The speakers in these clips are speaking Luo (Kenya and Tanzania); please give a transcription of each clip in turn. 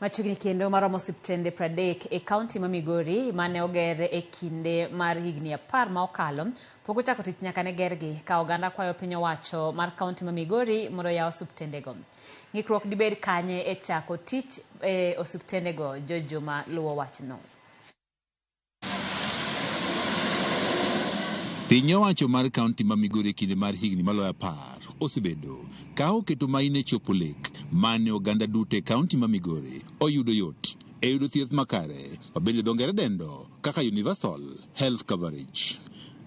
Machiegni kendo maromo osiptende 30 e kaunti ma Migori mane oger e kinde mar higni 10 ma okalo pok ochako tich nyaka ne gergi ka oganda kwayo piny owacho mar kaunti ma Migori mondo oyaw osiptendego. Ng'ikruok dibed kanye e chako tich e osiptendego? George Juma luwo wachno. Piny owacho mar kaunti ma Migori e kinde mar higni maloyo 10 osebedo ka oketo maino e chopo lek mane oganda duto e kaunti ma Migori oyudo yot e yudo thieth makare ma bende dho ngere dendo kaka Universal Health Coverage.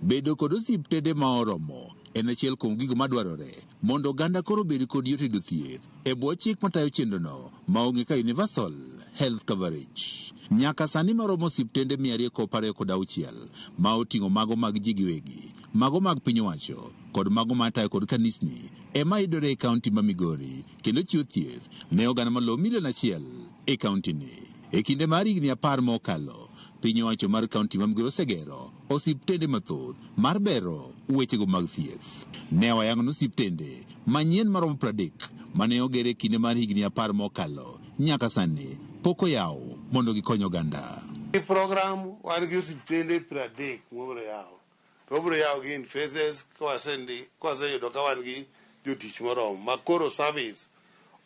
Bedo kod osiptende ma oromo en achiel kuom gigo madwarore mondo oganda koro obed kod yot yudo thieth e bwo chik matayo chenrono ma ong'e ka Universal Health Coverage. Nyaka sani maromo osiptende 226 ma oting'o mago mag ji giwegi, mago mag piny owacho kod mago matayo kod kanisni ema yudore e kaunti ma Migori kendo chiwo thieth ne oganda malowo milion 1 e kaunti ni. E kinde mar higni 10 mokalo, piny owacho mar kaunti ma Migori osegero osiptende mathoth mar bero wechego mag thieth. Ne wayango ni osiptende manyien maromo 30 mane oger e kinde mar higni 10 mokalo nyaka sani pok oyaw mondo gikony oganda. E program wan gi osiptende 30 mwabiro yawo. To wabiro yawo gi in phases kawaseyudo ka wan gi jotich moromo ma koro service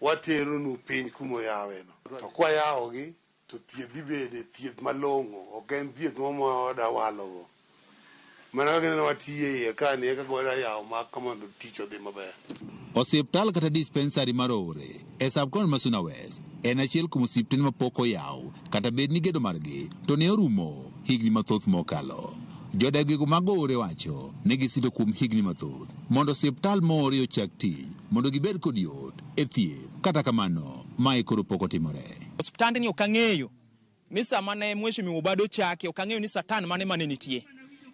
watero nu piny kumoyawe no. To kwayawogi to thieth dhi bede thieth malong'o, ok en thieth mwa walogo. Mana kaka ineno watiye iye ka ni e kaka wadwa yawo maka mondo tich odhi maber. Osiptal kata dispensary mar Oore e sub-county ma Suna West en achiel kuom osiptende mapok oyaw kata bed ni gedo margi to ne orumo higni mathoth mokalo. Jodak gwenge mag Oore wacho ni gisito kuom higni mathoth mondo osiptal ma Oore ochak tich mondo gibed kod yot e thieth. Kata kamano, mae koro pok otimore. Osiptandni ok ang'eyo ni sama ne Mheshimiwa Obado chake, ok ang'eyo ni satan mane mane nitie.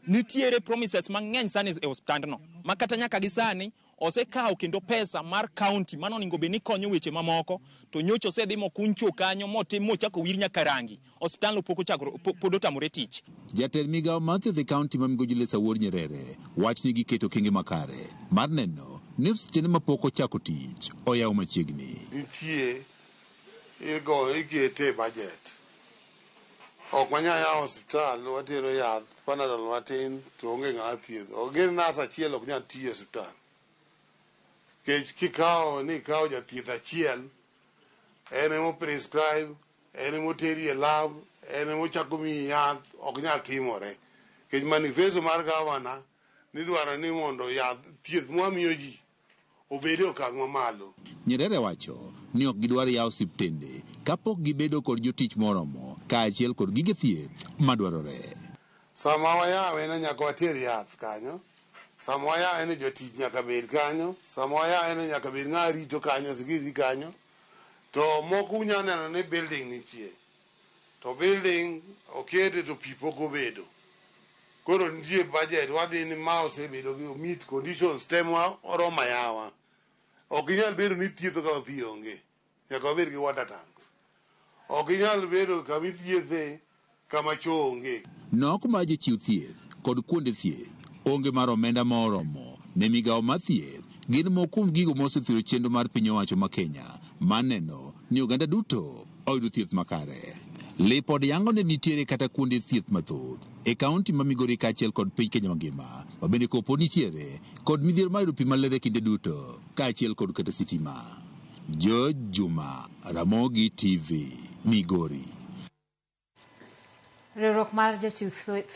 Nitiere promises mang'eny sani e osiptandno ma kata nyaka gi sani osekawo kendo pesa mar county mano onego bed ni konyo weche mamoko to nyocha osedhi mokuny cho kanyo motim mochako wir nyaka rangi. Osiptandno pok ochako, pod otamore tich. Jatend migawo mar thieth e kaunti ma Migoji Julius Awuor Nyerere wacho ni giketo okenge makare mar neno ni osiptende mapok ochako tich oyaw machiegni. Nitie igo ikete e budget. Ok wanyal yawo osiptal watero yath Panadol matin to onge ng'ama thiedho. Ok gin nas achiel ok nyal tiyo e osiptal. Nikech kikawo ni ikawo jathieth achiel, en emo prescribe, en emo teri e lab, en emo chako miyi yath, ok nyal timore. Nikech manifesto mar gavana nidwaro ni mondo yath thieth mwamiyo ji obed e okang' mamalo. Nyerere wacho ni ok gidwar yawo osiptende kapok gibedo kod jotich moromo kaachiel kod gige thieth madwarore. Sama wayawe no nyaka water yath kanyo, sama wayawe no jotich nyaka bed kanyo, sama wayawe no nyaka bed ng'a rito kanyo, security kanyo. To moko unya neno ni building nitie, to building okete to pi pok obedo. Koro nitie budget wadhi ni ma osebedo gi meet conditions te ma oromo ayawa. Ok inyal bedo ni ithietho kama pi onge, nyaka wabed gi water tanks. Ok inyal bedo kama ithiethe kama choo onge. Nok mar jochiw thieth kod kuonde thieth, onge mar omenda ma oromo ne migawo mar thieth gin moko kuom gigo mosethiro chenro mar piny owacho ma Kenya mar neno ni oganda duto oyudo thieth makare. Lipod yango ni nitiere kata kuonde thieth mathoth e kaunti ma Migori kaachiel kod piny Kenya mangima ma bende kopo nitiere kod midhiero mar yudo pi maler e kinde duto kaachiel kod kata sitima. George Juma, Ramogi TV, Migori. Riwruok mar jochiw thieth